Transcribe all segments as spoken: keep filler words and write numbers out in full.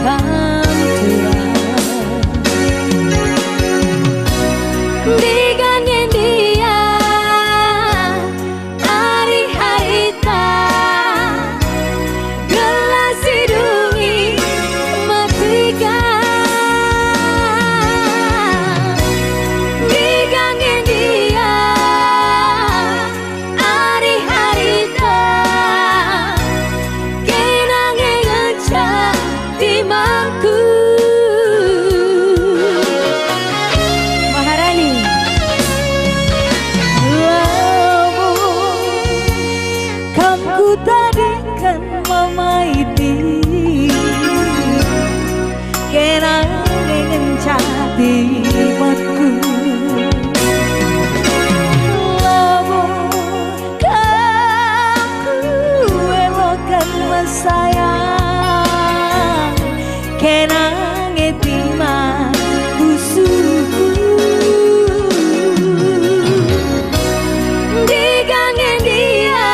Tuhan. Ndigan nge ndia ari-arita, gelah si dungi matiken. Ndigan nge ndia ari-arita, kena nge ngenca timangku. Maharani. Labo kam kutadingken mama iti, kena nge ngenca timangku. Labo kam kueloken me sayang, kena nge timangku suku. Ndigan nge ndia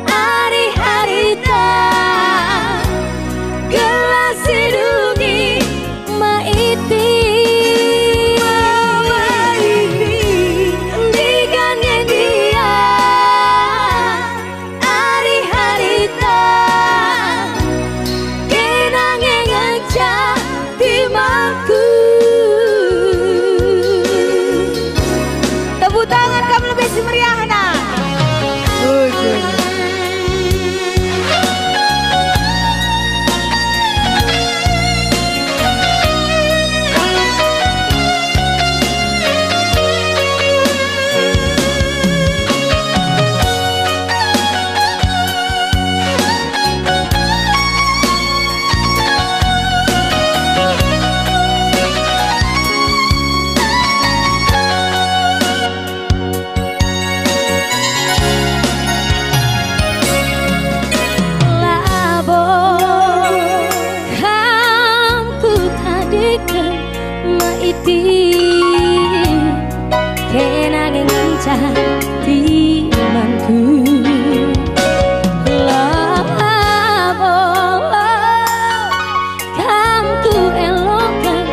ari-arita, gelah si dungi ma iti. Ndigan nge ndia ari-arita, kena nge ngenca timangku. Tepuk tangan kami lebih si meriahna. Bujur. Labo kam kutadingken ma iti, kena nge ngenca timangku. Labo kam kueloken,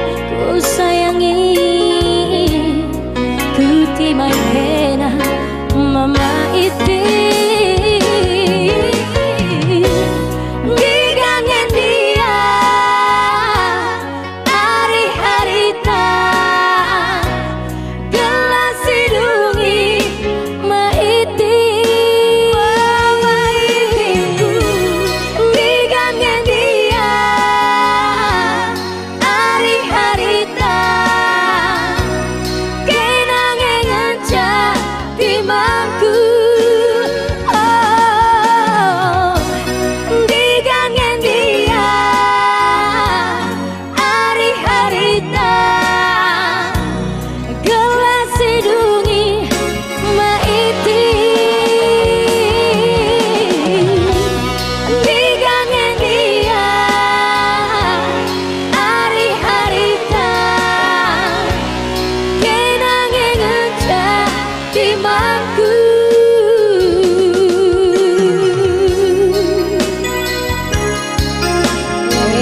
kusayangi, kutimangkena mama iti. Ndigan nge ndia ari-arita, gelah si dungi ma iti. Mama iti, ndigan nge ndia ari-arita, kena nge ngenca timangku. Oh, ndigan nge ndia ari-arita, gelah si dungi ma iti. Ndigan nge ndia ari-arita, kena nge ngenca timangku.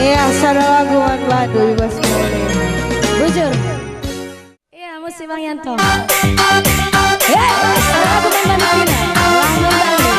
Iya, sada lagu man bandu i bas mole. Bujur. Iya, musik Bang Yanto. Eh, sada lagu man bandu Cina. Lagu Bali.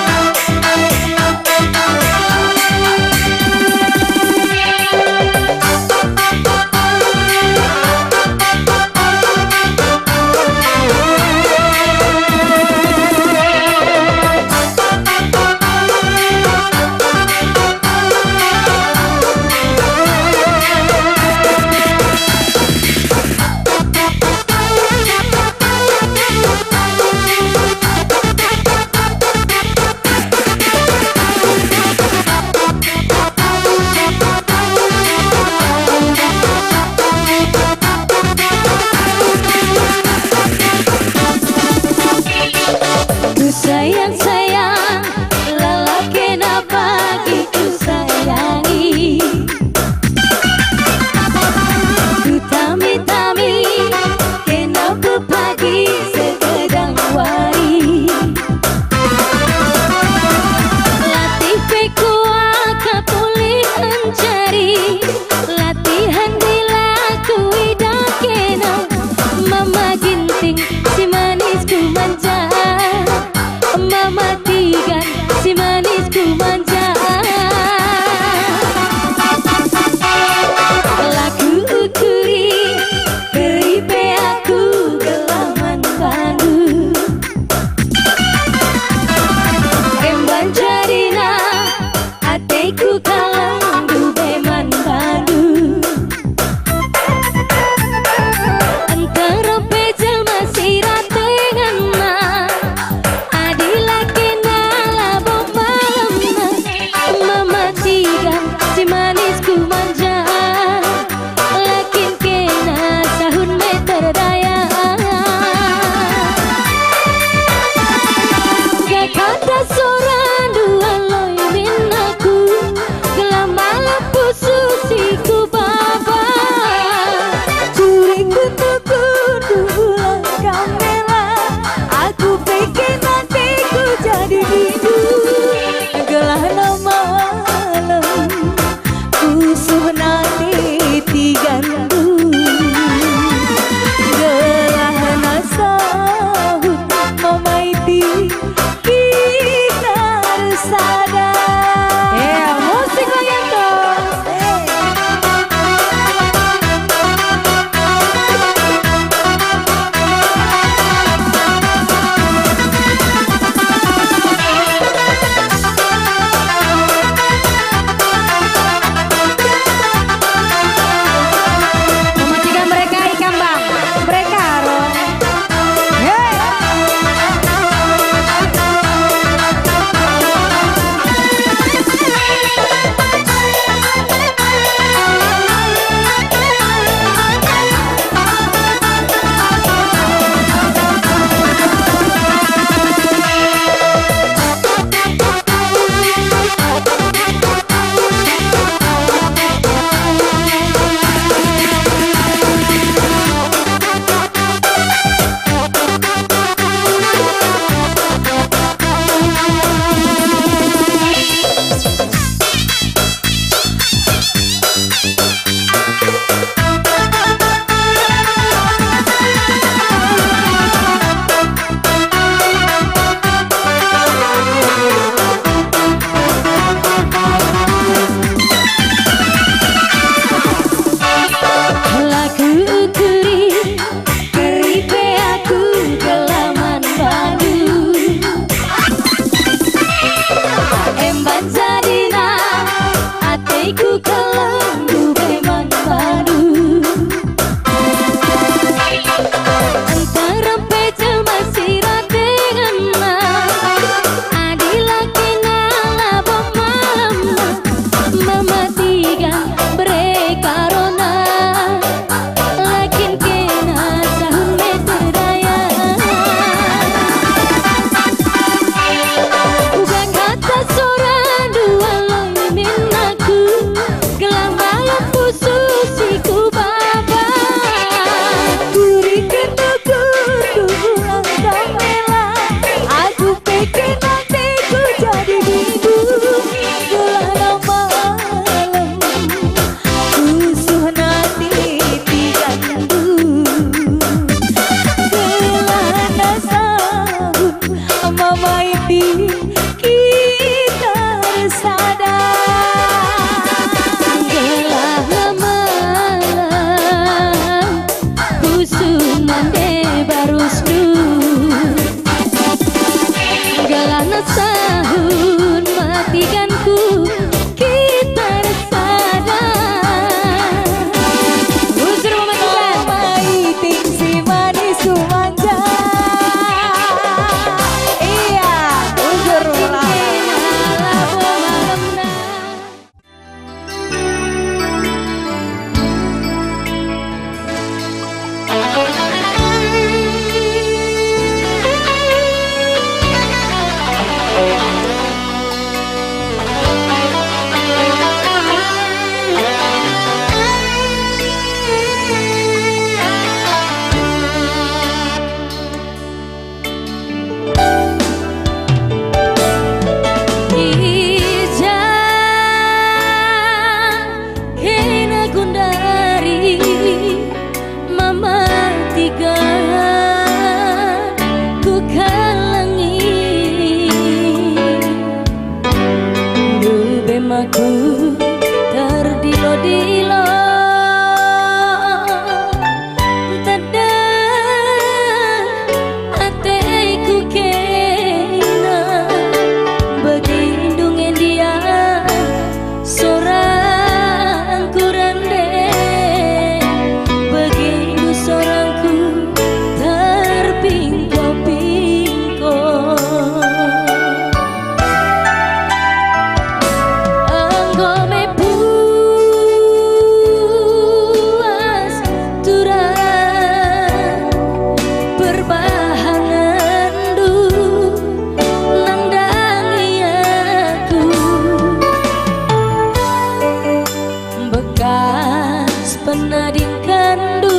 nadingkenndu.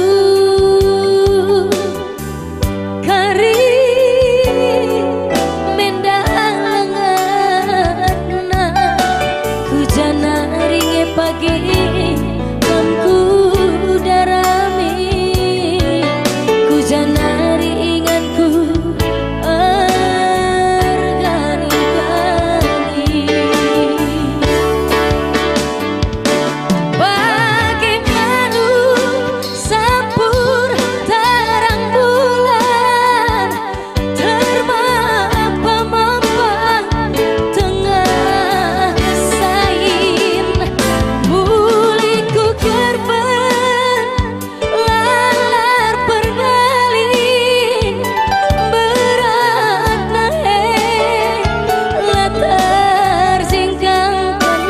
Kari mendah lengetna, ku janari nge pagi kam ku darami, ku janari inganku ergani-gani. Bage manu sampur terang bulan, termampa-mampa tengah kesain. Mulih ku kerben lalar perdalin, beratna e la terjingkangken,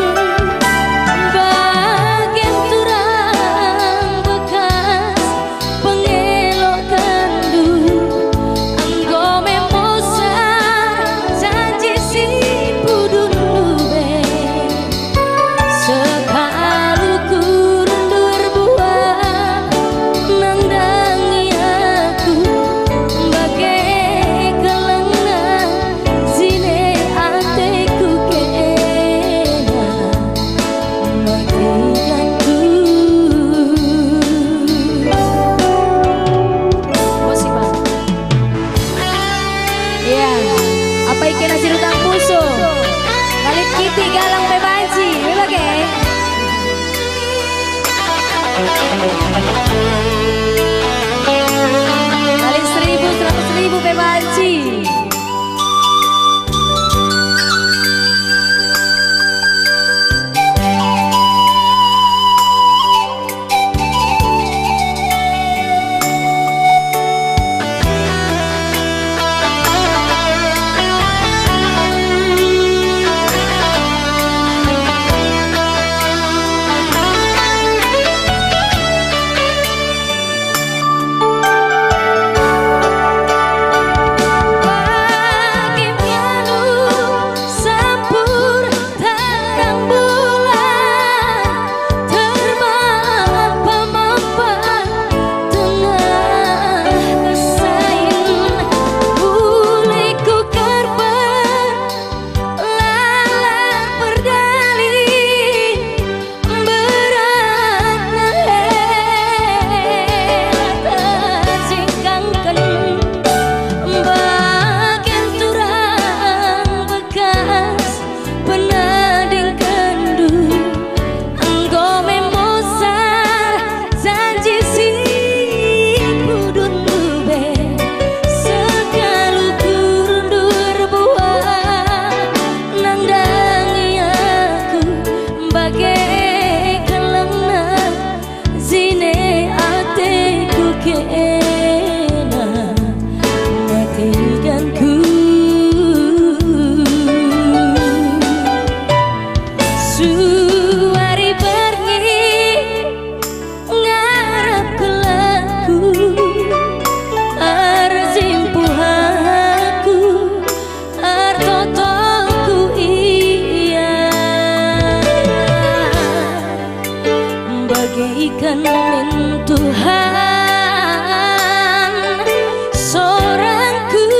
bagen turang bekas pengelokenndu. Enggo me Musa janji si pudun lube. Sekalu kurundur buah nandangi aku, bage kelengna jine ateku kena matikanku. Musik, Bang. Iya. Apai kena si rutang pusuh? Lit kitik galang pe banci, me bage. Paling seribu, seratus ribu pe banci. Bagi pianu sampur terang bulan, termampa-mampa tengah kesain. Mulih ku kerben lalar perdalin, beratna e la terjingkangken, bagen turang bekas penadingkenndu. Enggo me Mosar janji si pudun lube, sekalu kurundur buah nandangi aku, bage kelengna jine ateku kena matikanku. Suari berngi ngarap kelengku, erjimpuh aku, ertotoku ia. Bagiken min Tuhan sorangku,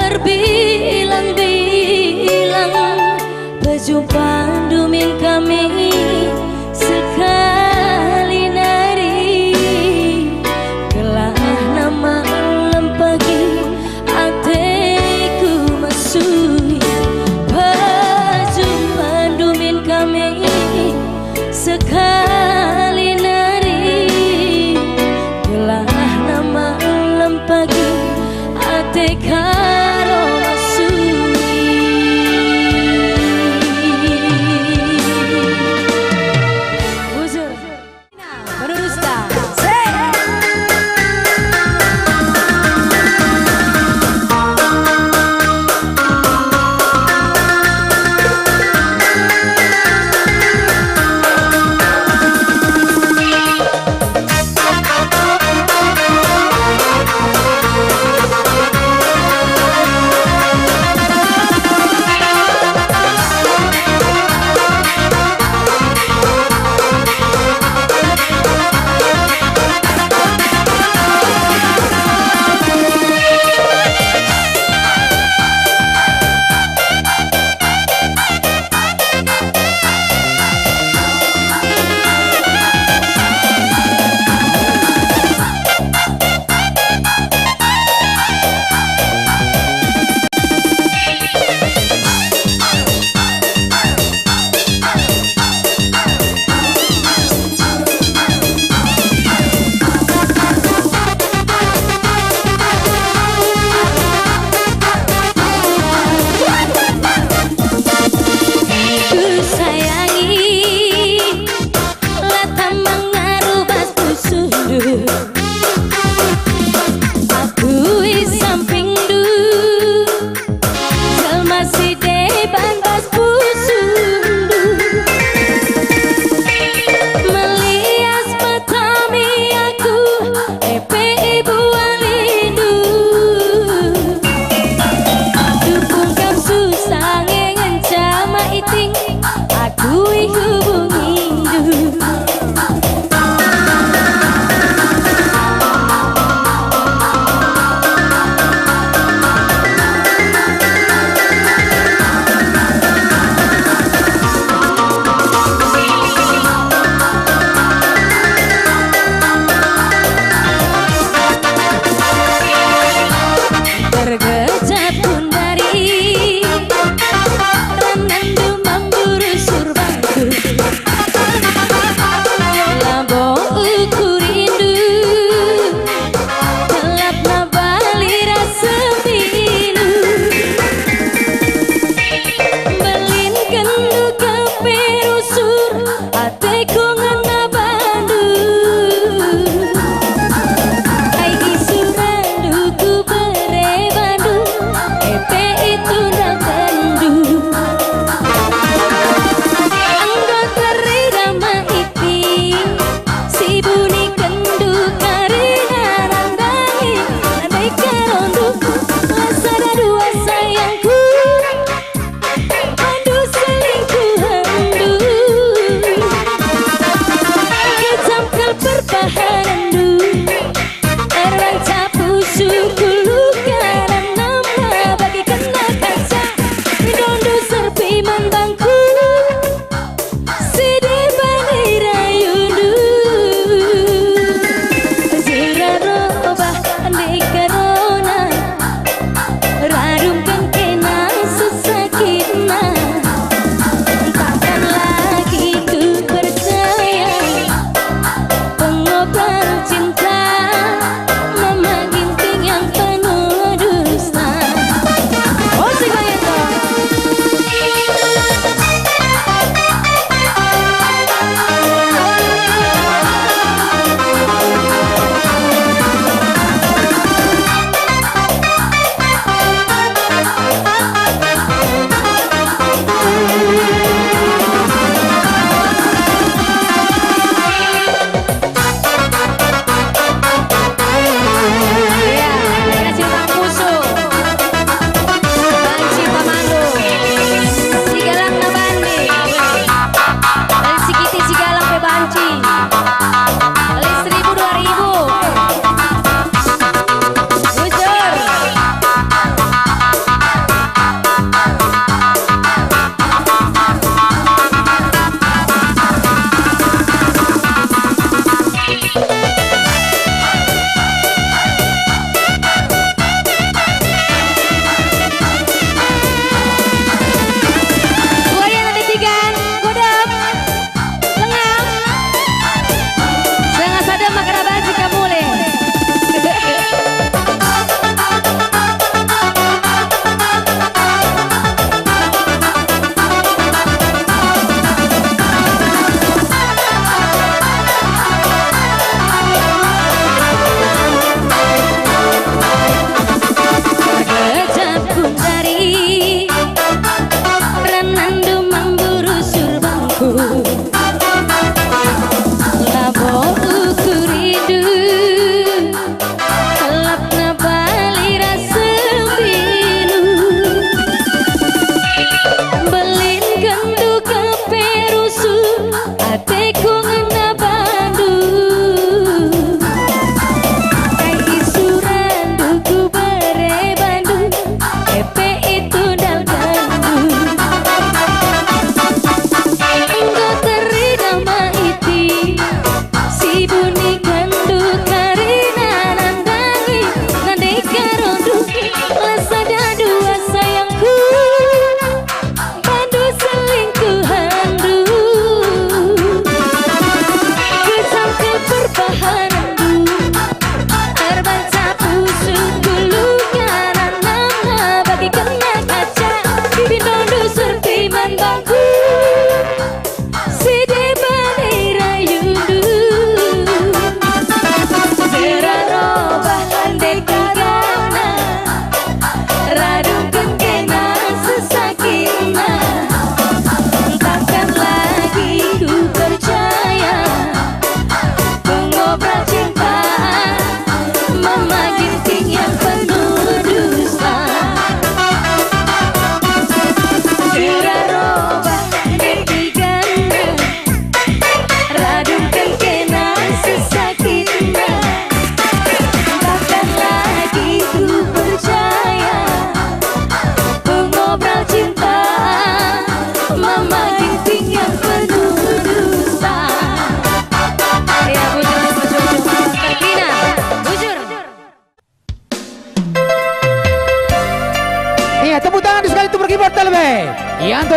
erbilang-bilang pejumpandu min kami sekali nari. Gelah nama lem pagi ateku mesui pejumpandu min kami sekali nari. Gelah nama lem pagi ate karo mesui. Bujur. Penuduhta. Sik.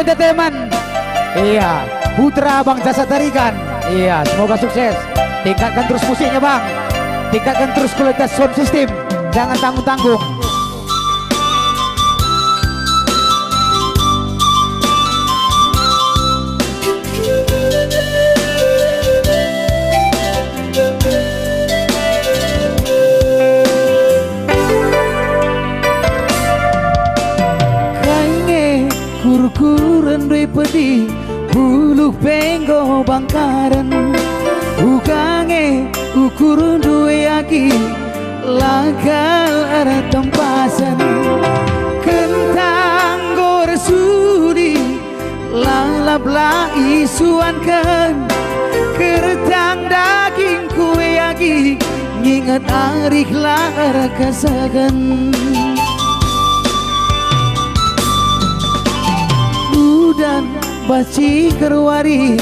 Entertainment. Iya, Putra Bang Jasa Tarigan. Iya, semoga sukses. Tingkatkan terus musiknya, Bang. Tingkatkan terus kualitas sound system. Jangan tanggung-tanggung. Kai nge kurkuren ndai pedi, buluh pe enggo bangkaren. Uga nge ukur ndai agi, la kal ertempasen. Kentang enggo ersuli, lalap la isuanken, kertang dagingku e agi, nginget arih la erkesehen. Udan banci kerwari,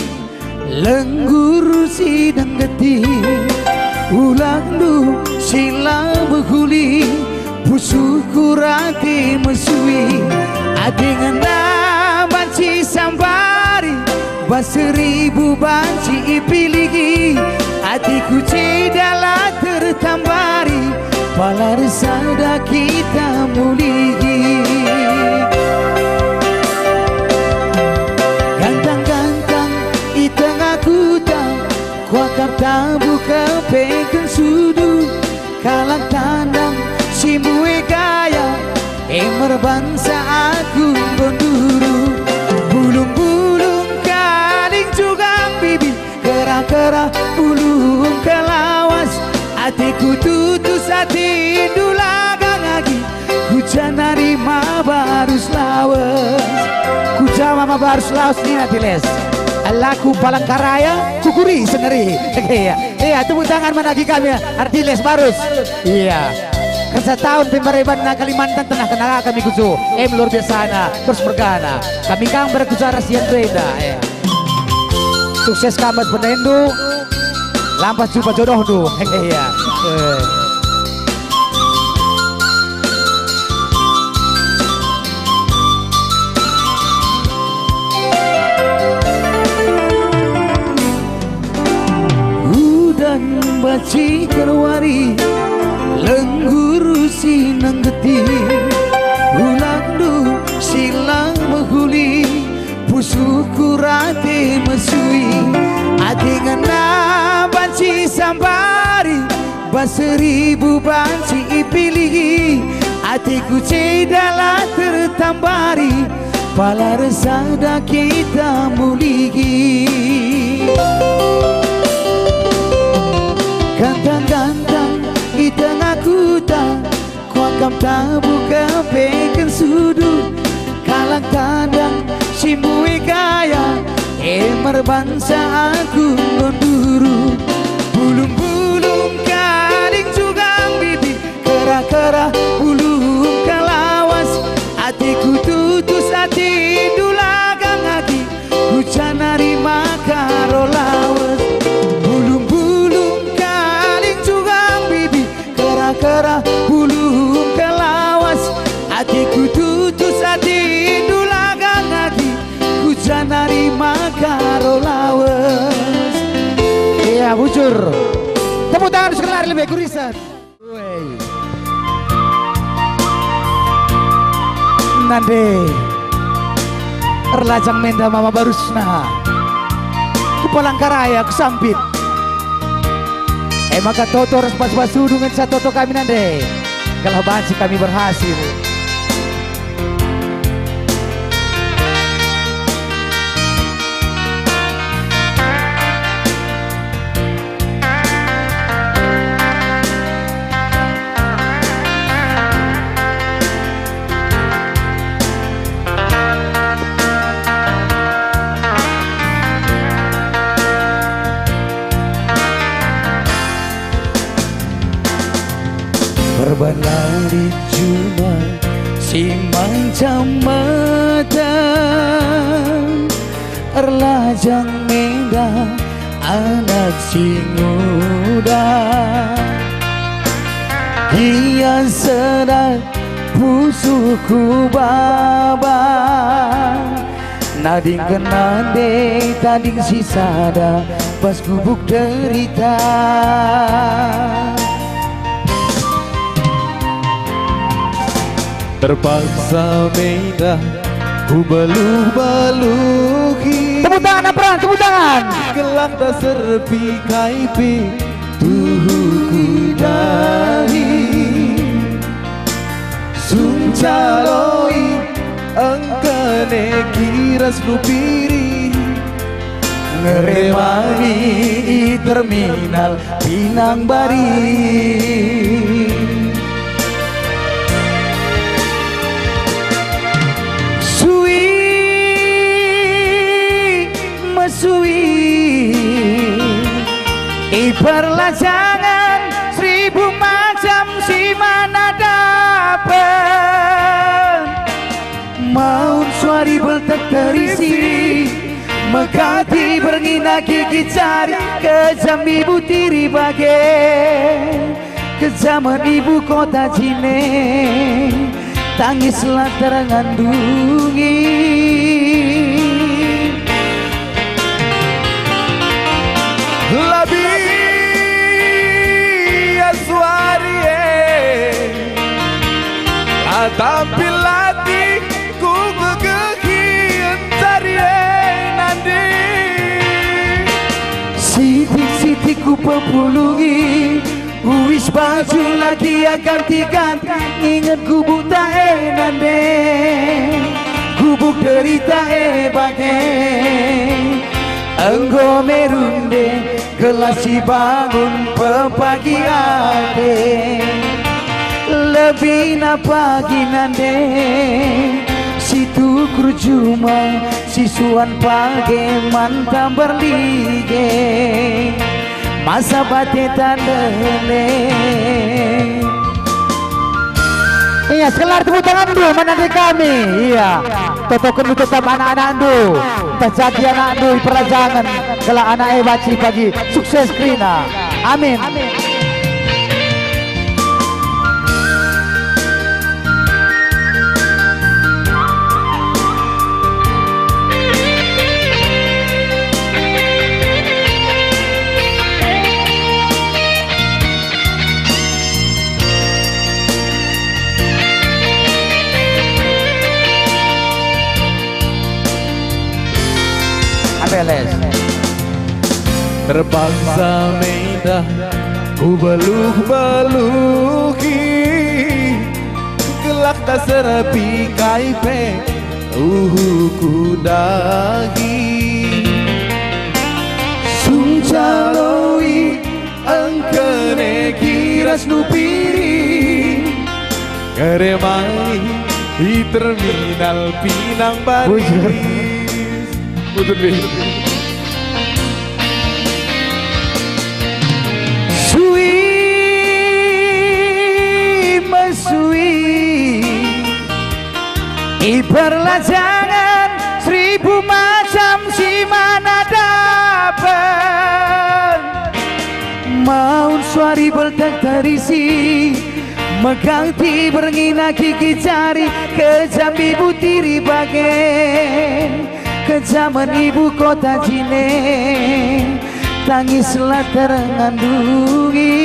lenggur si nenggeti, ulahndu si la mehuli, pusuhku rate mesui. Adi ngena banci sambari, bas seribu banci ipilihi. Atiku ceda la tertambari, palar sada kita mulihi. Gantang-gantang i tengah kuta, kuakap tabu kepeken sudu. Kalak tandang si mbue gaya, e merbansa aku enggo nduru. Bulung-bulung kaling jugang bibi, kera-kera bulung kelawas. Atiku tutus, atindu lagang agi, ku ja nari maba arus lawes. Ku ja maba arus lawes nina Diles. Laku Palangkaraya, kukuri seneri. Iya, iya, tepuk tangan man agi kami, Ardiles Barus. Iya. Kersa tahun pembarebanna Kalimantan Tengah kena kami kucu. Em luar biasana, terus mergana. Kami kang berkusara sian renda, ya. Sukses kam bas pendahindu, lampas jumpa jodohndu. Iya. Eh. Udan banci kerwari, lenggur si nenggeti, ulahndu si la mehuli, pusuhku rate mesui. Adi ngena banci sambari, bas seribu banci ipilihi. Atiku ceda la tertambari, palar sada kita mulihi. Gantang-gantang i tengah kuta, kuakap tabu kepeken sudu. Kalak tandang si mbue gaya, e merbansa aku enggo nduru. Bulung-bulung kaling jugang bibi, kera-kera bulung kelawas. Atiku tutus, atindu lagang agi, ku ja nari maka ro lawes. Bulung-bulung kaling jugang bibi, kera-kera bulung kelawas. Atiku tutus, atindu lagang agi, ku ja nari maka ro lawes. Iya, bujur. Tepuk tangan sekali lagi lebih kurisan. Weh. Nande. Erlajang menda mama barusna. Ku Palangkaraya, ku Sampit. E maka toto ras bas-bas sudu ngenca toto kami nande. Gelah banci kami berhasil. Perban lit juma si macam mata, erlajang menda anak si nguda. Ia sedat pusuhku baba, Nadingken nande tading si sada pas gubuk derita. Terpaksa me enda kubeluh-beluhi. Tepuk tangan, Apran, tepuk tangan. Gelah tak serpi kai pe tuhu kudahi. Sung caloi engkene kiras nupiri, ngeremani i terminal Pinang Bari. Sui mesui i perlajangan, seribu macam si mana dapen. Maun suari beltek terisi, megati berngina gigi cari, kejam ibu tiri bage, kejamen ibu kota jine, tangislah terngandungi. Labi asuari e, la tampil latih ku gegehi encari e nande. Sitik-sitik ku pepulungi, uis baju lagi aganti-ganti, inget gubuk ta e nande, gubuk derita e bage. Enggo me runde gelah si bangun pepagi ate. Lebihna pagi nande si tukur juma, si suan page man tambar lige. Masa bate tandele. Iya, sekelar tepuk tanganndu menanti kami. Iya. Totokendu tetap anak-anakndu. Ntah jadi anakndu i perlajangen, gelah anak e banci pagi sukses kerina. Amin. Abeles. Terpaksa me enda kubeluh-beluhi, gelah tak serpi kai pe tuhu kudahi. Sung caloi engkene kiras nupiri, ngeremai i terminal Pinang Baris. Bujur. Bujur, Bi. Sui mesui i perlajangen, seribu macam si mana dapen. Maun suari beltek terisi, megati berngina gigi jari, kejam ibu tiri bage, kejamen ibu kota jine, tangislah terngandungi.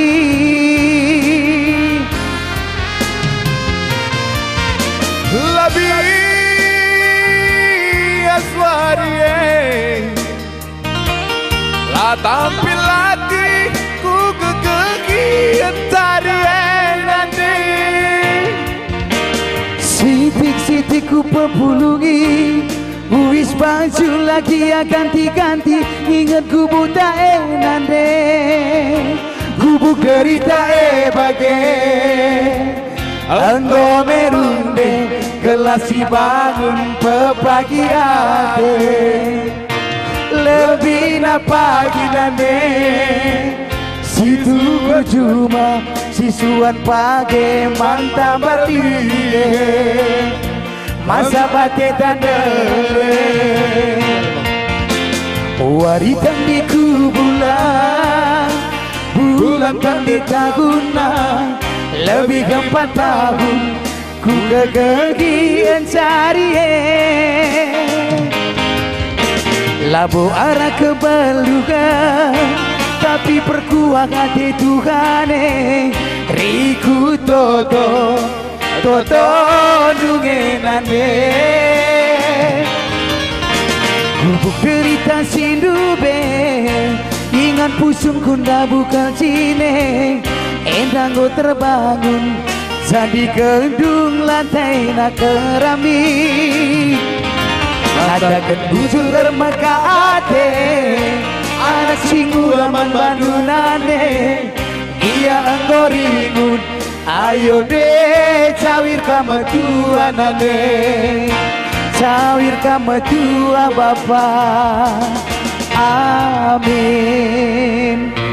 Labi asuari e, la tampil latih ku gegehi encari e nande. Sitik-sitik ku pepulungi, uis baju lagi aganti-ganti, inget ku buta e nande. Gubuk derita e bage. Enggo me runde gelah si bangun pepagi ate. Lebihna pagi nande si tukur juma, si suan page man tambar lie. Masa bate tandele. Wari tandi ku bulan, bulan tandi tahunna, lebih empat tahun ku gegehi encari e. Labo arah kebeluhen, tapi perkuah ate Tuhan e, riku toto, toto nungena nde. Gubuk derita si ndube, ingan pusungku ndabuh kalcine, enda enggo terbangun, jadi gedung lantaina keramik. Kataken bujur ermaka ate, anak si ngula man bandunan e, ia enggo ringun. Ayo nde, cawir ka metua nande, cawir ka metua Bapa. Amin.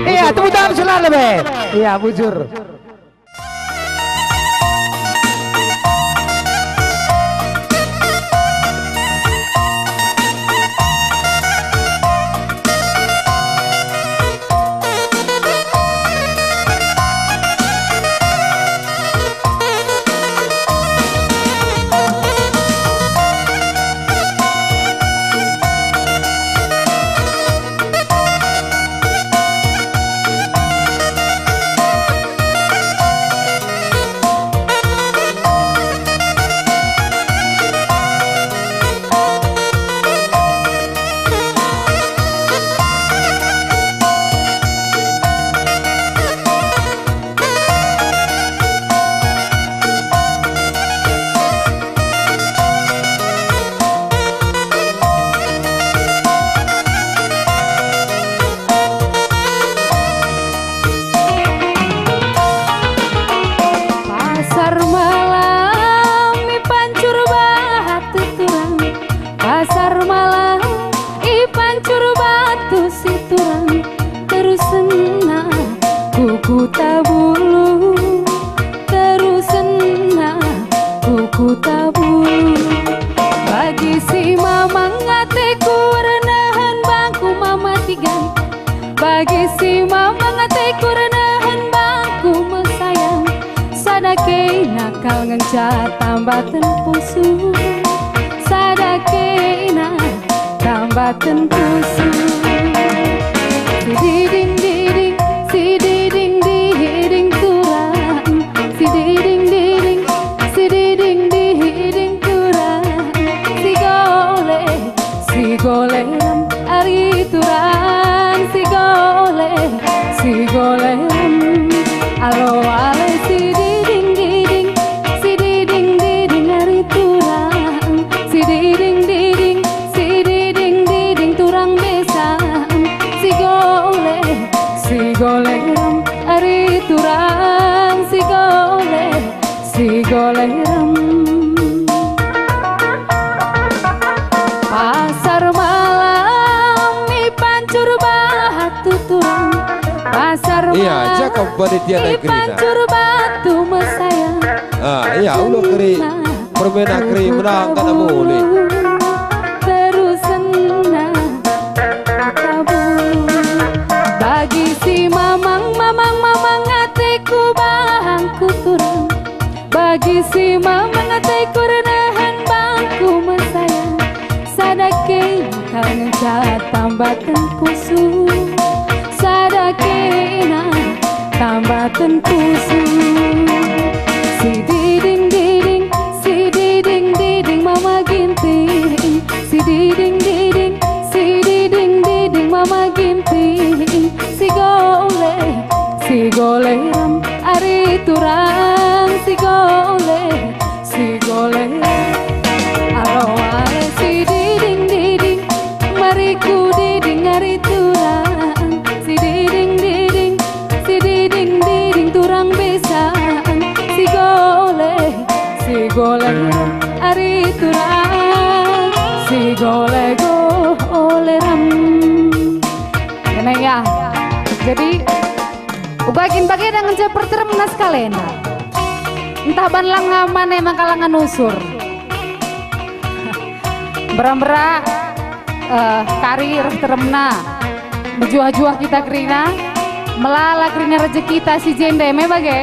Iya, tepuk tangan selalu, be. Iya, bujur. Pasar malam i pancur batu turang, pasar malam i pancur batu si turang, terus senang ku Kuta Bulu, terus senang ku Kuta Bulu. Bagi si mamang ateku ernahan bangku mama tiga. Bagi si mamang ateku ernahan bangku mesayang, sada kena kal ngenca tambaten pusu, sada kena tambaten pusu. Si diding diding, si diding diding turang, si diding diding, si diding diding turang, si gole, si gole ram ari turang, si gole, si gole ram. Alo ale si diding diding, si diding diding ari turang, si diding diding, si diding diding turang desa, si gole, si gole ram ari turang, si gole, si gole ram. Pasar malam i pancur batu turang, pasar Iya, malam jaka panitia i negeri, nah. Pancur batu mesayang. Ah, iya, ulo keri, permena keri, menang kata boleh. Terus senang. Bagi si mamang, mamang, mamang ateku bangku turang. Bagi si mamang ateku ernahan bangku mesayang. Sada kena kal ngenca tambaten pusu. Sada kena tambaten pusu. Si diding diding, si diding diding mama ginting. Si diding diding, si diding diding mama ginting, si gole, si gole ram ari turang, si gole, si gole. Alo ale si diding diding, mari ku diding ari turang, si diding diding, si diding diding turang besan, si gole, si gole ram ari turang, si gole gole ram. Kena ya. Jadi, uga kin bage dengan je perteremna sekalenda. Ntah ban langa mane maka langa nusur. Mbera-mbera, eh, kari reh teremna. Mejuah-juah kita kerina, melala kerina rejekita si jenda, me bage?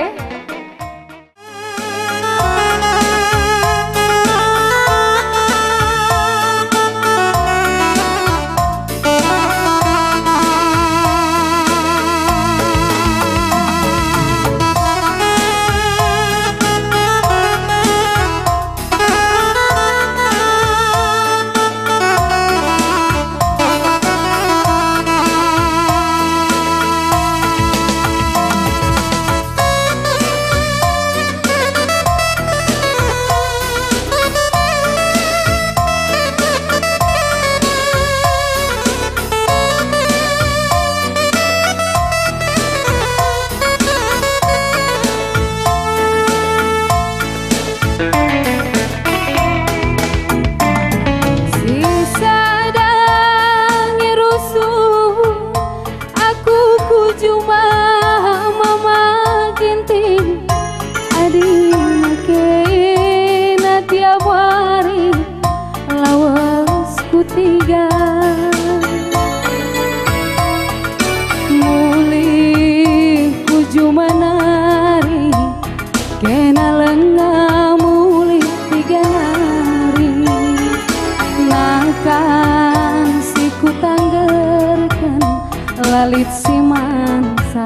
la lit si mansa.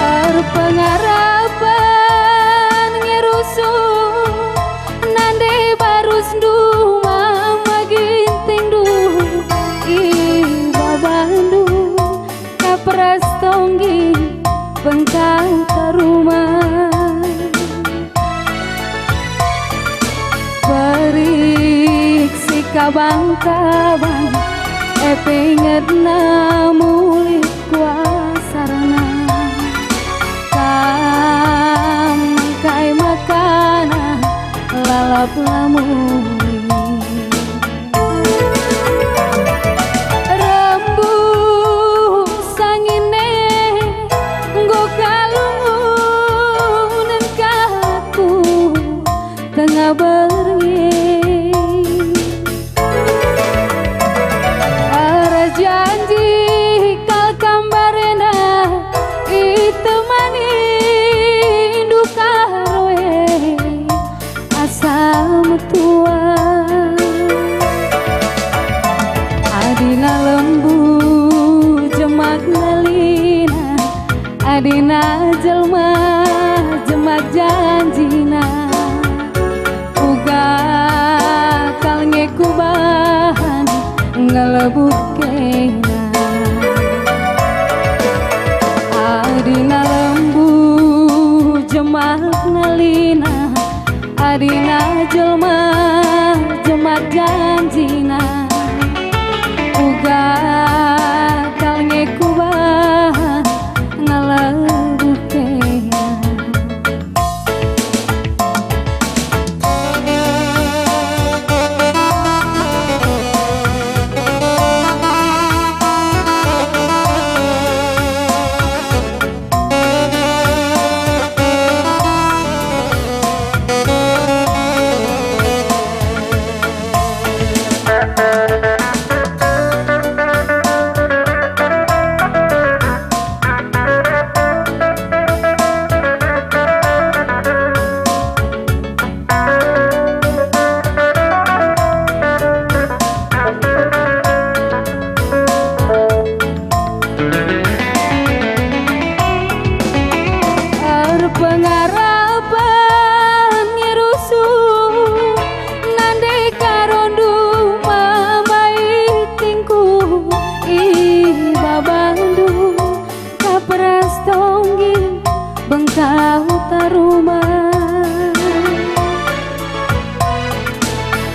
Erpengarapen nge rusuh, nande barusndu mama gintingndu, ibabandu kap ras tonggi bengkau taruma. Perik si kabang-kabang, e pe ingetna mulih kuasarna. Kam engkai makana lalap la mulih? Rembuh sangin e, enggo kalungunen kalakku tengah berngi. Arah janji kal kam barenda itemani ndu karo e asa metua. Adina lembu jemak nelina, adina jelma jemak janjina. Uga kal nge kubahan ngelebuh kena. Adina lembu jemak nelina, adina jelma jemak janjina. Uga kal nge kubahan ngelebuh kena. Erpengarapen nge rusuh, nande karondu mama itingku, ibabandu kap ras tonggi bengkau taruma.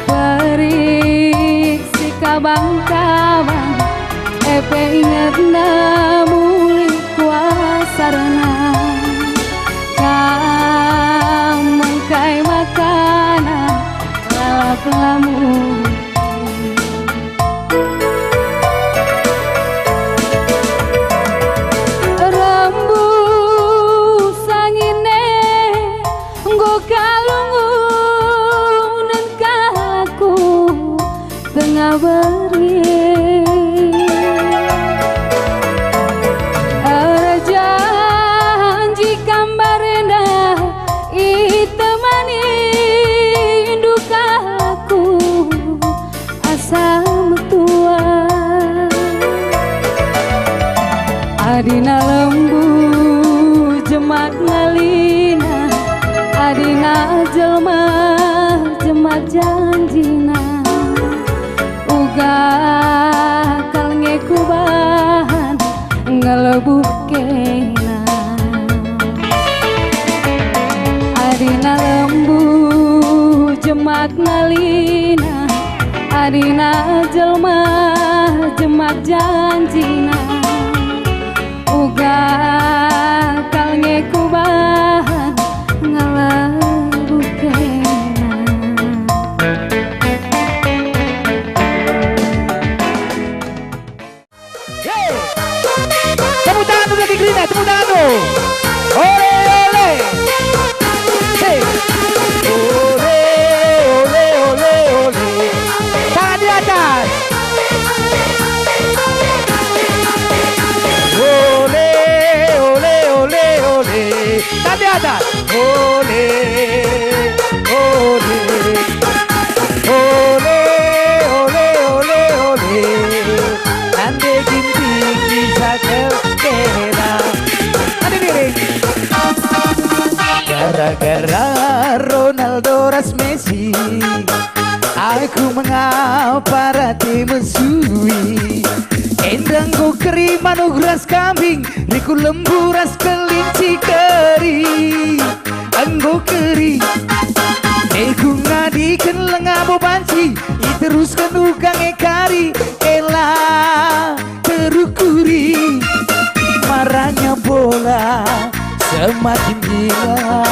Perik si kabang-kabang, e pe ingetna mulih kuasarna. Kam engkai makana lalap la mulih? Rembuh sangin e, enggo kalungunen kalakku tengah berngi. Erjanji kam barenda itemani ndu kalakku asa metua. Adina lembu jemak nelina, adina jelma jemak janjina. Uga kal nge kubahan ngelebuh kena. Adina lembu jemak nelina, adina jelma jemak janjina. Uga kal nge kubahan ngelebuh kena. Hey! Tepuk tangan dulu lagi, Gerina, tepuk tangan dulu. Ole, ole. Hey. Ole, ole, ole, ole. Tangan di atas. Ole, ole, ole, ole. Gara Ronaldo ras Messi, aku mengapa rate mesui? Enda enggo keri manuk ras kambing, riku lembu ras kelinci keri. Enggo keri, degu ngadiken lenga bo banci, iterusken uga nge kari, ela terukuri. Marahnya bola semakin gila.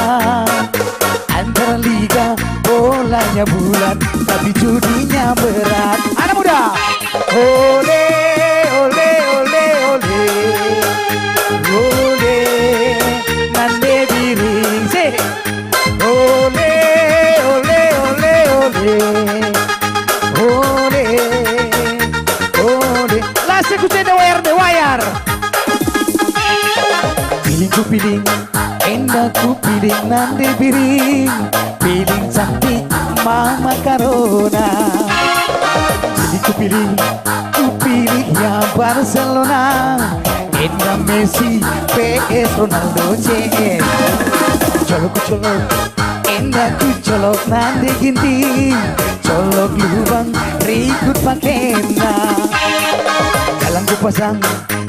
Antara liga bolanya bulat, tapi judinya berat. Anak muda, ole, ole, ole, ole, ole, nande biring. Sik. Ole, ole, ole, ole. Ole, ole. Lase ku cenda wayar de wayar. Piling ku piling, enda ku piling nande biring. Piling cantik mama Karona. Piling ku piling, ku pilih ya Barcelona. Enda Messi, P S, Ronaldo, C S. Colok ku colok, enda ku colok nande Ginting. Colok lubang, rikut pakena. Galang ku pasang,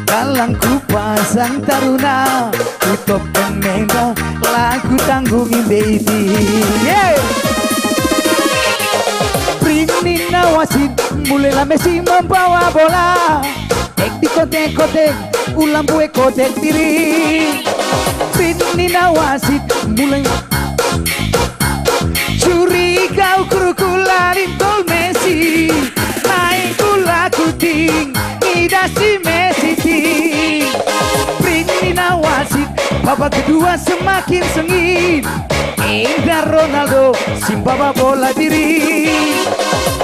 galang ku pasang taruna. Ku topken enda, la ku tanggung inde iti. Yeah! Pring nina wasit, mulailah Messi membawa bola. Tek di kotek-kotek, ulang bue kotek diri. Pring nina wasit, mulai. Curiga ukurku la lit gol Messi. Naik bola ku ting, ngidah si Messi ting. Pring nina wasit, babak kedua semakin sengit. Enda Ronaldo, si mbawa bola diri.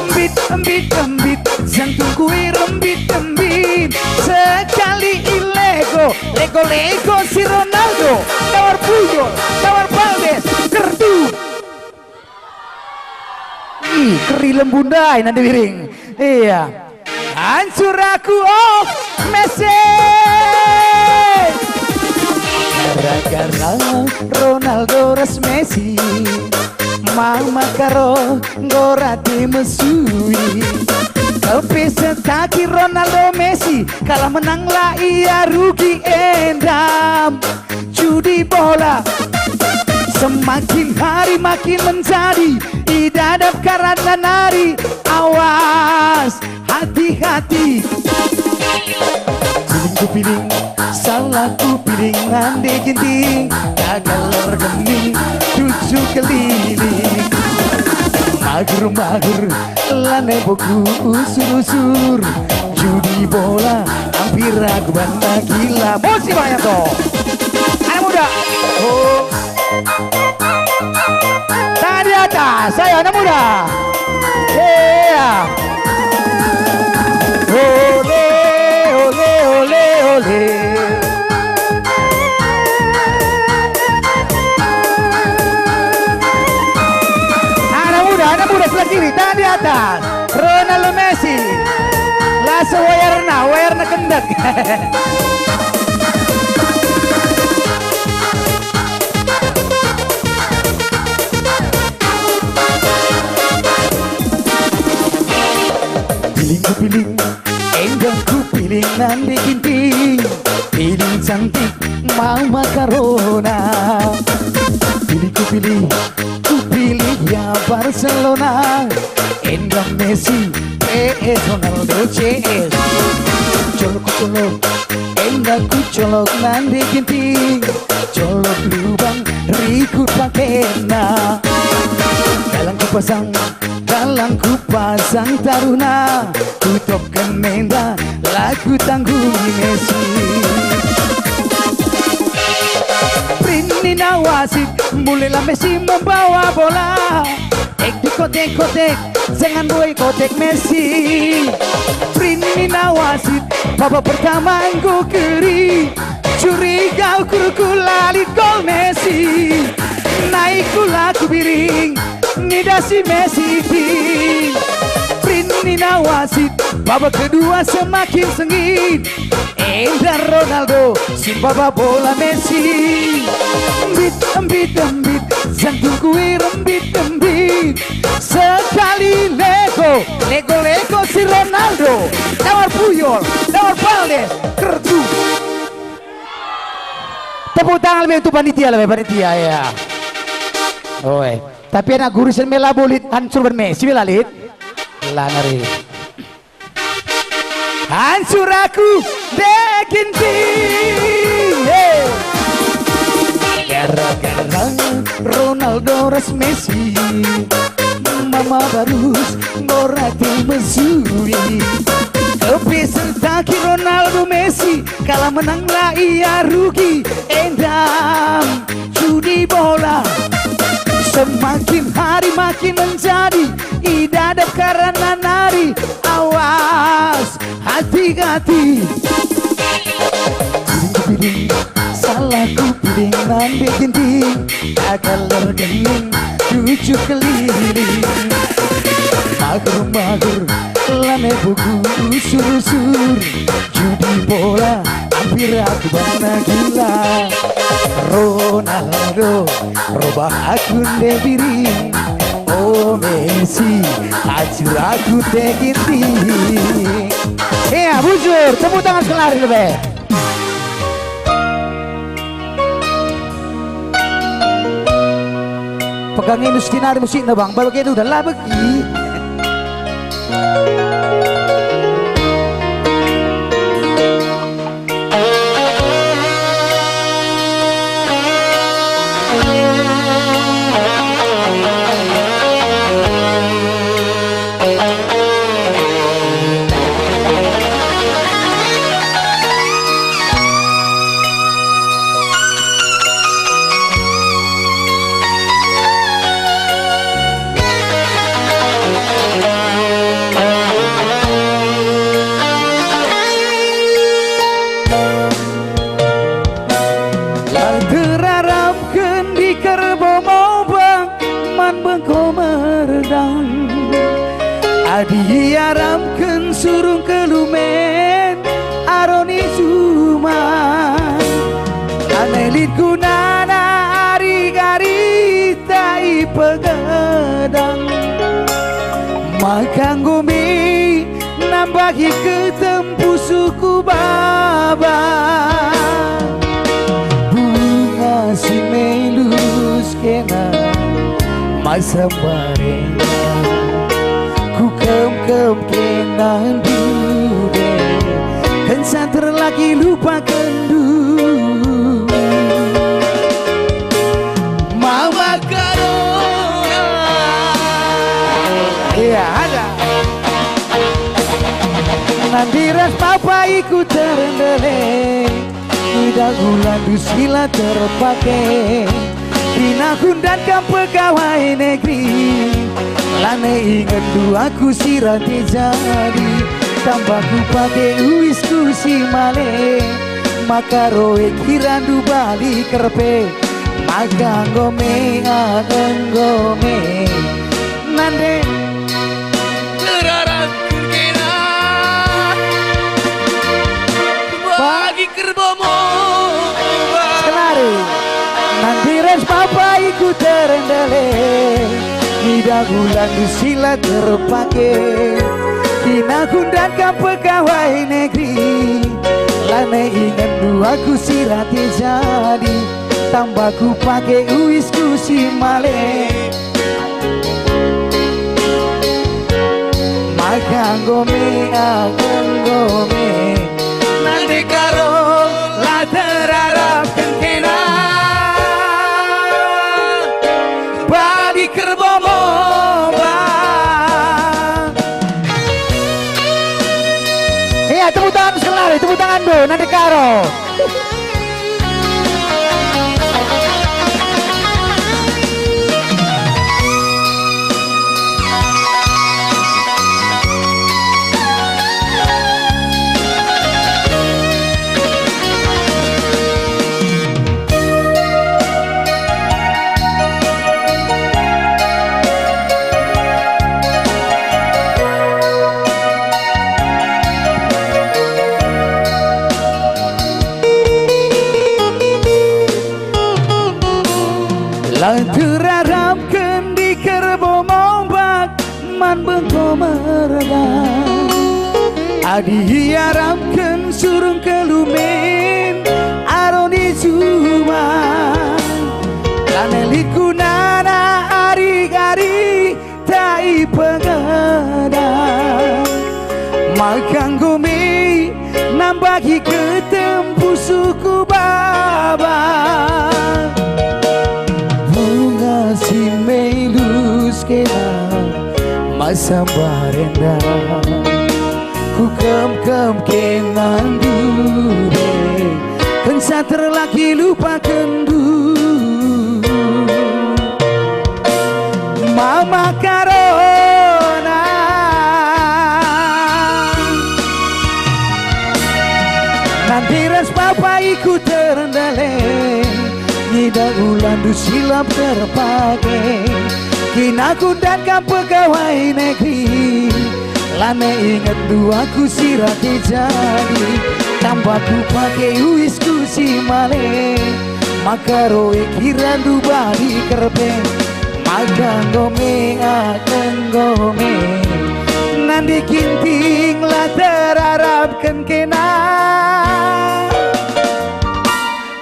Embit, embit, embit, jantungku e rembit, embit. Sekali ilego, lego-lego si Ronaldo. Tawar Puyol, tawar Baldes, kertu. Ih, keri lembu ndai nande biring. Iya. Ancur aku, oh, Messi. Gara-gara Ronaldo ras Messi, mama Karo nggo rate mesui. Kal pe setaki Ronaldo Messi, kalah menang la ia rugi, enda judi bola. Semakin hari makin menjadi, idadap karana nari. Awas, hati-hati. Piling ku piling, salah ku piling, nande Ginting, gagal ergeming, tujuh keliling. Mager-mager, lanai boku usur-usur, judi bola, hampir aku banta gila. Musim banyak toh. Anak muda. Oh. Tangan di atas, ayo anak muda. Iya. Ole, ole, ole, ole. Anak muda, anak muda sebelah kiri, tangan di atas. Ronaldo Messi. Lase wayarna, wayarna kendek. Piling ku piling, enda ku piling nande Ginting. Piling cantik, mama Karona. Piling ku piling, ku pilih ya Barcelona. Enda Messi, P S, Ronaldo, C S. Colok ku colok, enda ku colok nande Ginting. Colok lubang, rikut pakena. Galang ku pasang, galang ku pasang taruna. Ku topken enda, la ku tanggungi Messi. Pring nina wasit, mulailah Messi membawa bola. Tek di kotek-kotek, jangan boy kotek Messi. Pring nina wasit, babak pertama enggo keri. Curiga ukurku la lit gol Messi. Naik bola ku biring, ngidah si Messi ting. Pring nina wasit, babak kedua semakin sengit. Enda Ronaldo, si mbawa bola Messi. Embit, embit, embit, Jantungku irembit-rembit sekali lego, lego-lego si Ronaldo. Dawar Puyol, dawar Balde, kertu. Tepuk tangan lebih untuk panitia, lebih panitia, ya. Oe. Tapi anak guru sen mela bulit hancur ben Messi mela lit. La ngeri. Hancur aku, dek Ginting, he. Gara-gara Ronaldo ras Messi, mama barus ngora tu mesui. Kepesen taki Ronaldo Messi, kalah menang la ia rugi. Endam judi bola, semakin hari makin menjadi idadap karena nari. Awas, hati-hati. Piling-piling, salah ku piling nande Ginting, gagal ergening tujuh keliling. Mager-mager, lame buku usur-usur, judi bola hampir aku bana gila. Ronaldo, robah aku nde biring. Oh Messi, hancur aku nde Ginting. Iya, bujur, tepuk tangan sekali lebe. Pegang ini setinari musikna, Bang. Bagi udah lah begi. La terarapken di kerbo mobang man bengko merdang. Adi iarapken surung kelumen aroni juma. Ane lit gunana ari-ari ta ipegedang. Maka enggo me nambahi ketempu suku baba. Bunga si melus kena masa barena, ku kem-kem kena ndude, kenca terlaki lupakenndu. Mama Karona. Iya, ada. Nandi ras papa iku terendele, idah gulandu sila terpake. Tinahun dan kam pegawai negeri, lane ingetndu aku si rate jadi. Tambah ku pake uisku si male, maka roe kirandu bali kerpe, maka enggo me, enggo me. Nande. Terarap kerkena. Bagi kerbomo. Senari. Nande ras papa iku terendele. Idah gulandu sila terpake. Tinahun dan kam pegawai negeri. Lane ingetndu aku si rate jadi. Tambah ku pake uisku si male. Maka enggo me, enggo me. Nande Karo la terarapken kena. Bali kerbomo ba. Iya, tepuk tangan sekali, tepuk tangan dulu, Nande Karo. Adi iarapken surung kelumen aron i juma, lanai lit gunana ari-ari tak ipegeda. Maka enggo me nambahi ketempu suku baba. Bunga si melus kena masa barenda. Ku kemkem kena ndube, kenca terlaki lupakenndu. Mama Karona. Nanti ras papa iku terndele, ngidah ulandu silap terpake. Kina ku ndat kam pegawai negeri, lanai ingetndu aku si rate jadi. Tambah ku pake uisku si male, maka roe kirandu bali kerbe. Maka enggo me, enggo me, nande Ginting la terarapken kena.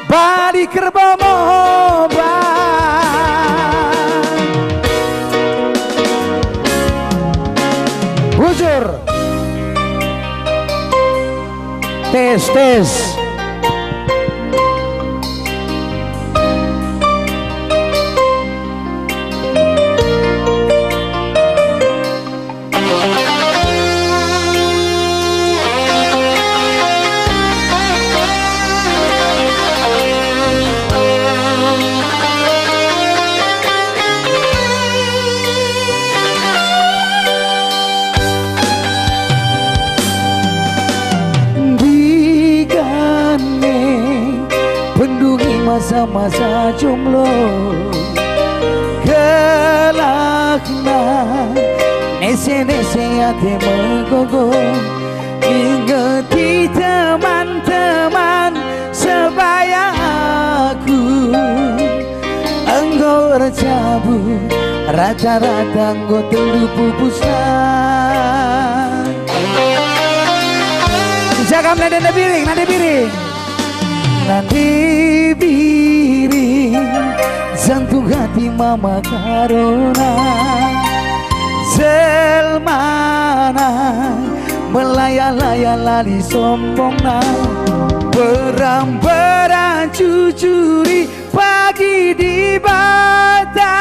Bali kerbe moba. Bujur. Tes, tes. Ndigane pendungi masa-masa jomblo, gelahna nese-nese ate megogo, ingeti teman-teman sebaya aku. Enggo erjabu, rata-rata enggo telu pupusna. Jagam nande, nande Biring, nande Biring. Nande Biring, jantung hati Mama Karona. Jelmana melaya-laya lali sombongna. Beram-beram jujuri pagi Dibata,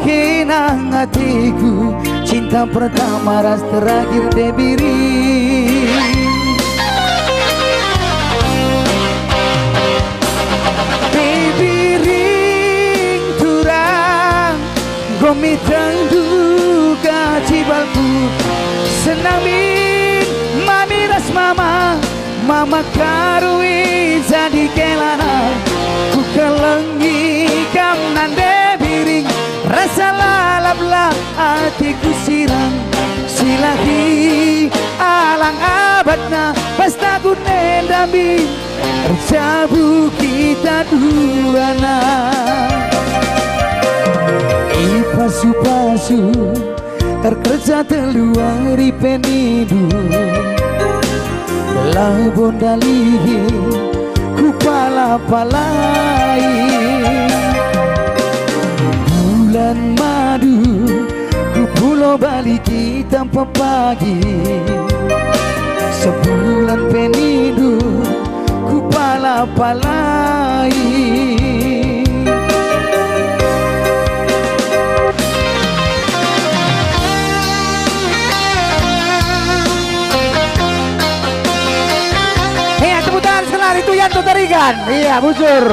kenang atiku, cinta pertama ras terakhir Debiring. Debiring turang, gomi tengdu ka cibalku, senang min mami ras mama. Mama Karui jadi kelana, ku kelengi kam nande Biring, rasa lalaplah atiku sirang. Silahi alang abatna, pas tagun enda min, erjabu kita duana. Ipasu-pasu, erkerja telu ari pe nindu, labo ndalihi ku pala-palai. Bulan madu ku Pulau Bali kita pepagi, sebulan pe nindu ku pala-palai. Hei, tepuk tangan sekali, itu Yanto Tarigan. Iya, bujur.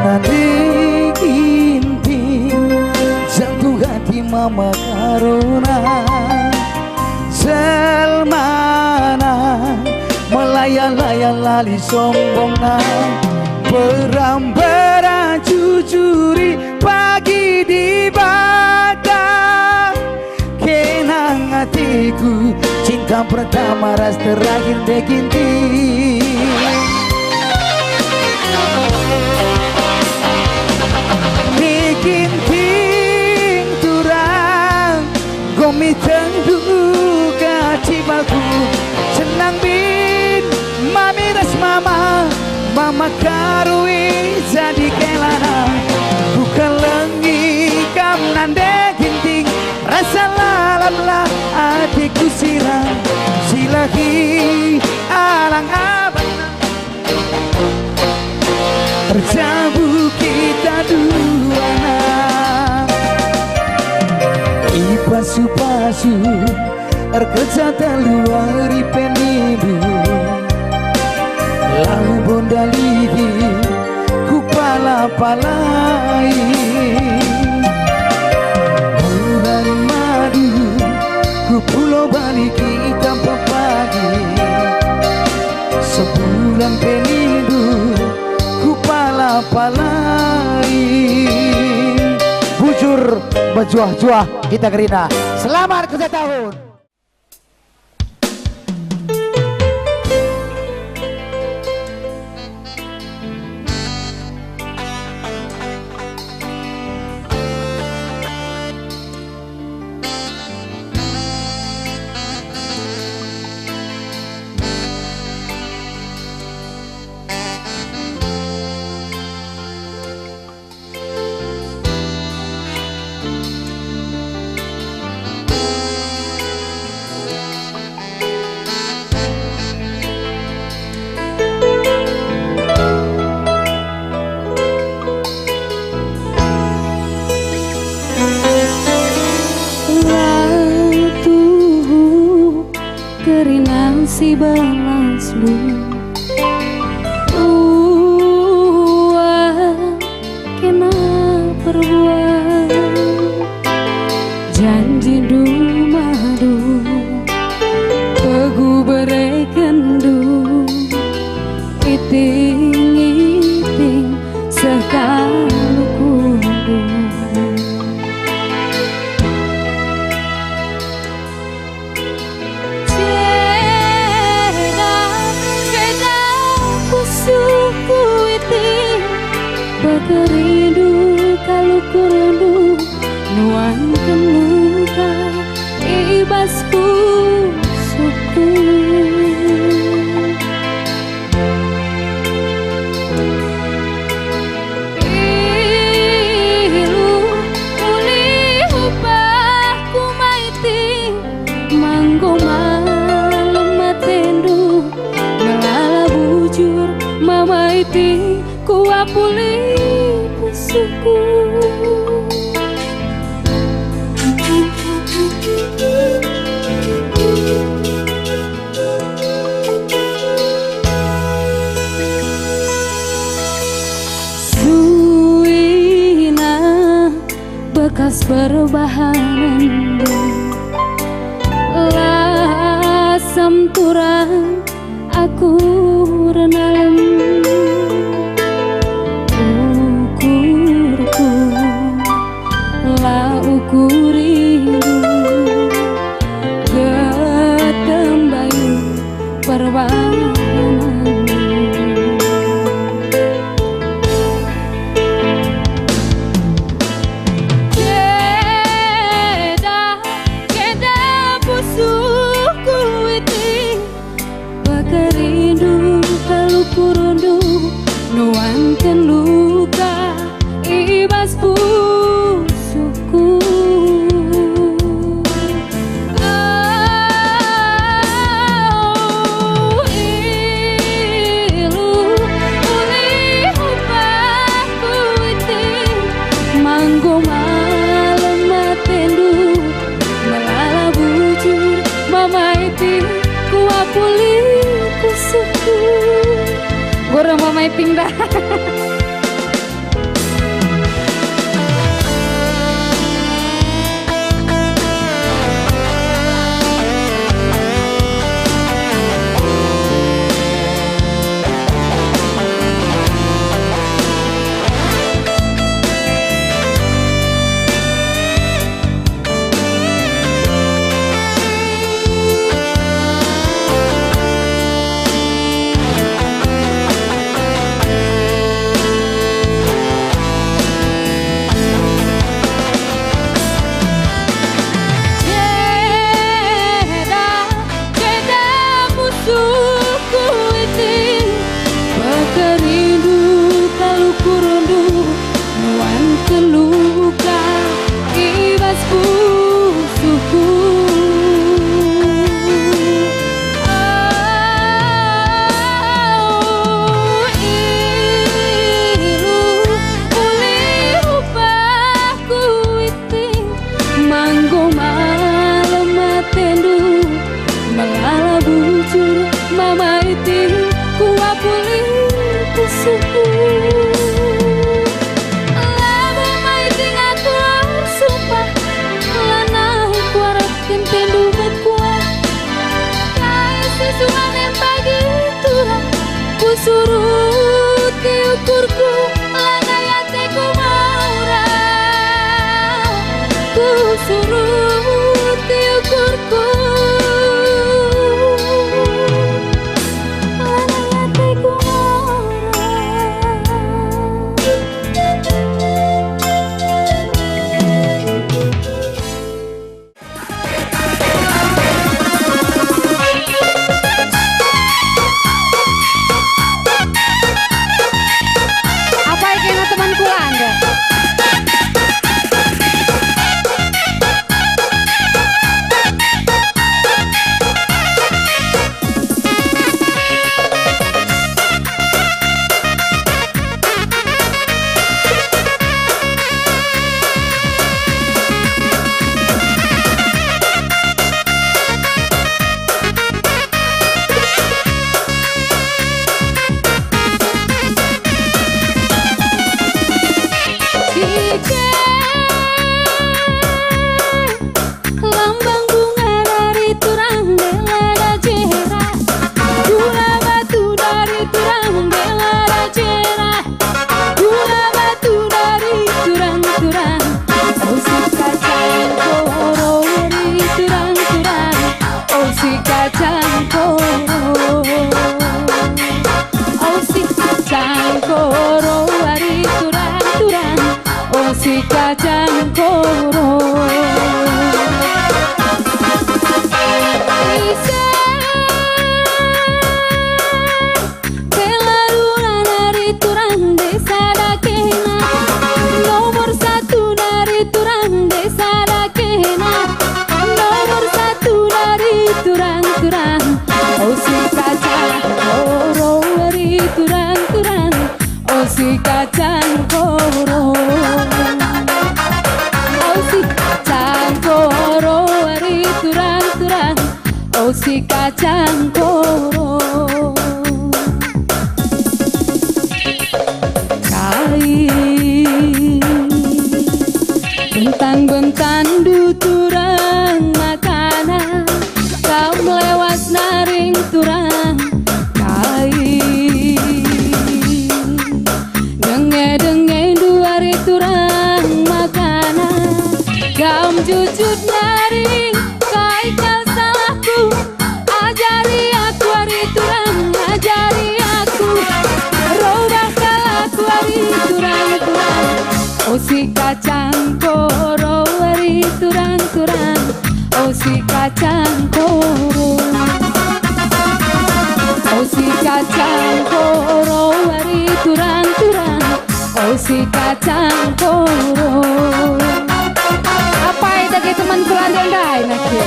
Nande Ginting, jantung hati Mama Karona. Jelmana melaya-laya lali sombongna, beram-beram jujuri pagi di Pertama ras terakhir De Ginting. De Ginting turang, nggo miteng duka cibalku. Senang min, mami ras mama, mama karui jadi kelana. Kukelengi kam nande Ginting, rasa lalaplah atiku sirang. Silahi alang abang, erjabu kita duana. Ipasu-pasu erkeja telu ari pe nindu, lau bo ndalihi kupala-palai. Bulan madu ku Pulau Bali kita pepagi, sebulan pe nindu kupala-palai. Bujur, mejuah-juah kita kerina. Selamat kerja tahun. La tuhu kerina si balasndu. Ua kena perbuat, janjindu madu, pegu berekenndu, iting-iting seh kalukundu. Ceda, ceda pusuhku iting, pekerindu kalukurndu, nuanken luka i bas pusuhku. Ilu ulih upahku maiting, ma enggo malem atendu, melala bujur ma maiting, kuapuli pusuhku. Suina bekas perbahanenndu, lasam turang aku renalem. Ukurku la ukurindu, getem bayu perbahanenndu. Ceda, ceda pusuhku iting, pekerindu kalukurndu, nuanken luka i bas pusuhku. Au, ilu ulih upahku iting, ma enggo malem atendu, melala bujur ma maiting, kuapuli pusuhku. Gurung ma maiting dah. si kacang koro. Kai bentang-bentanndu turang makana, kam lewas naring turang. Kai denge-dengendu ari turang makana, kam jujut naring. Kai kal salahku? Ajari aku ari turang, ajari aku. Robah kal aku ari turang-turang. O si kacang koro ari turang-turang. O si kacang koro. O si kacang koro ari turang-turang. O si kacang koro. Apai dage temanku la ndai nake.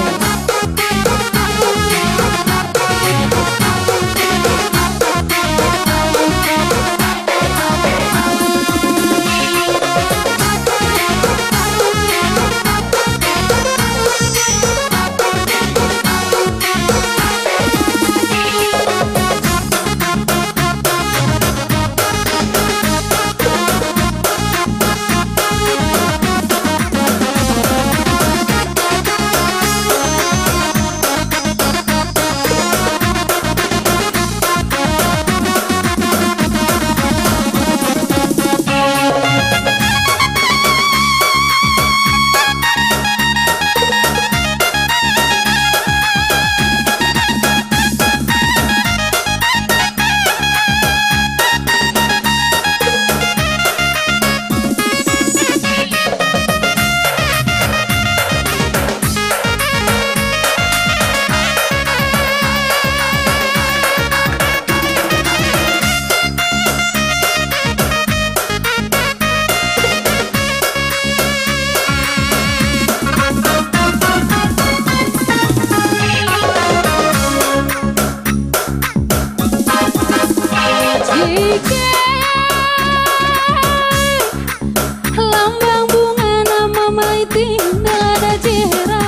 Lambang bungana Mama Iting ndelana Jera,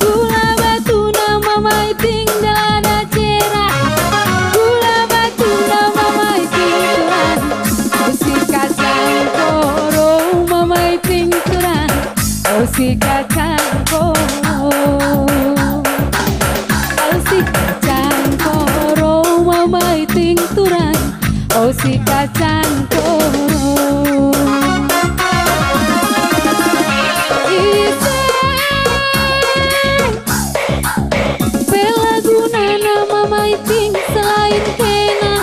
gula batuna Mama Iting ndelana Jera, gula batuna Mama Iting turang, o si kacang koro Mama Iting turang. O si kacang koro, o si kacang koro, Mama Iting turang. O si kacang koro. Ise. Pe la gunana Mama Iting selain kena.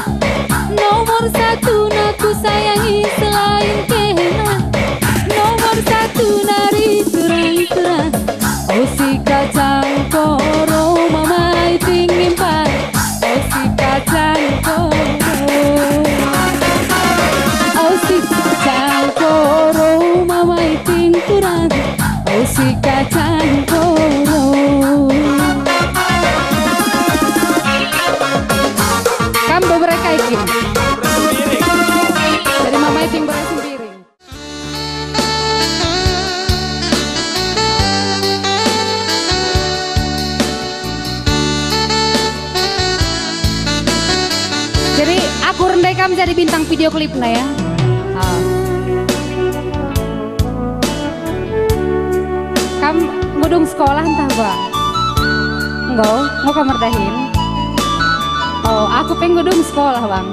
Nomor satuna kusayangi selain kena. Nomor satuna ari turang-turang. O si kacang koro Mama Iting mimpan. O si kacang koro. O si kacang koro Mama Iting turang. O si kacang koro. Kam bebere kai kin? Jadi Mama Iting bebere sembiring. Jadi aku rendai kam jadi bintang video klipna ya. Ah. Kam nggo dung sekolah ntah, Bang? Enggo, enggo kam erdahin? Oh, aku pe nggo dung sekolah, Bang.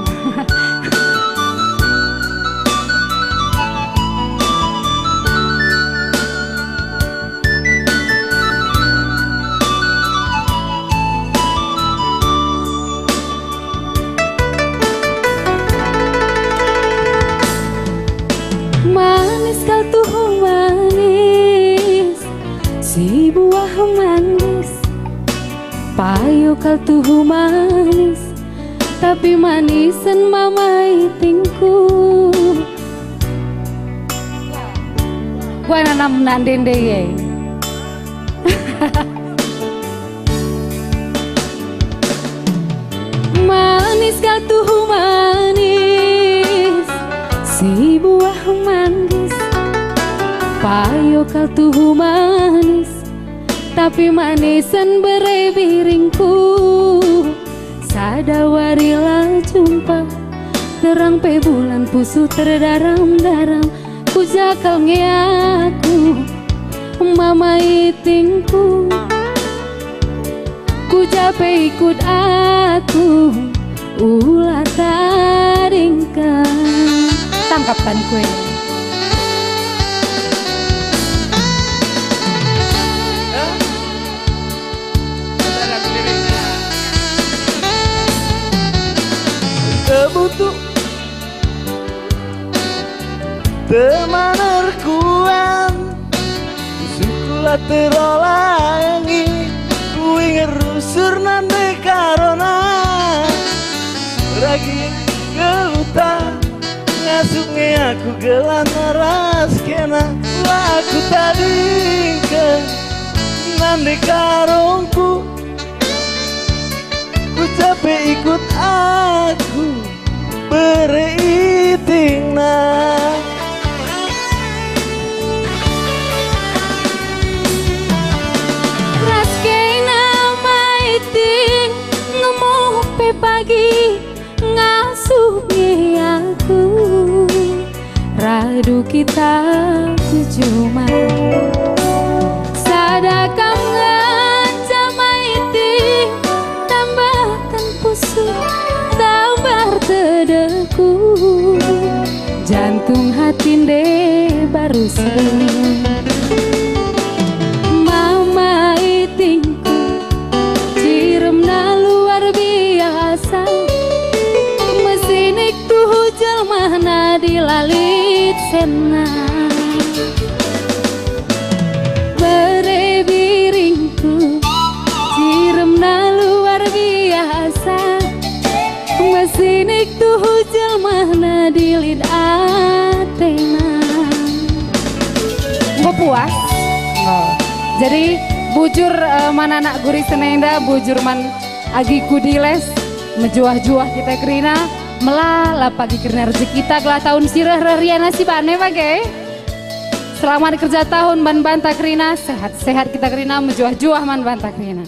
Manis kal tuhu manis, si buah manggis. Payo kal tuhu manis, tapi manisen Mama Itingku. Gua nanam nande-nde ye. Manis kal tuhu manis, si buah manggis. Payo kal tuhu manis, Tapi manisen bere biringku, sada wari la jumpa. Terang pe bulan pusuh terdaram-daram, ku ja kal nge aku, mama itingku. Ku ja pe ikut aku, ula tadingken. Tangkap tanku e. Tebutu teman erkuan, sukulah terolangi, kuinget rusur nande karona. Ragi geluhta, ngasup nge aku gelah ras kena, la kutadingken nande karongku. Ku ja pe ikut aku, bere itingna. Ras kena maiting, ngemuh pe pagi, ngasup nge aku. Radu kita tujuman, sada kam ngenca maiting, tambahken pusuh, tambah tedehku, jantung hati nde baru seh. Mama itingku, ciremna luar biasa, mesinik tuhu jelmana di la lit senna. Bere biringku, ciremna luar biasa, mesinik tuhu jelmana di lit atena. Enggo puas? Enggo. Jadi, bujur, eh, man anak gurisen enda, bujur man Agi Kudiles, mejuah-juah kita kerina, melala pagi kerina rejekita gelah tahun si reh, reh riana si bane bage. Selamat kerja tahun man banta kerina, sehat-sehat kita kerina, mejuah-juah man banta kerina.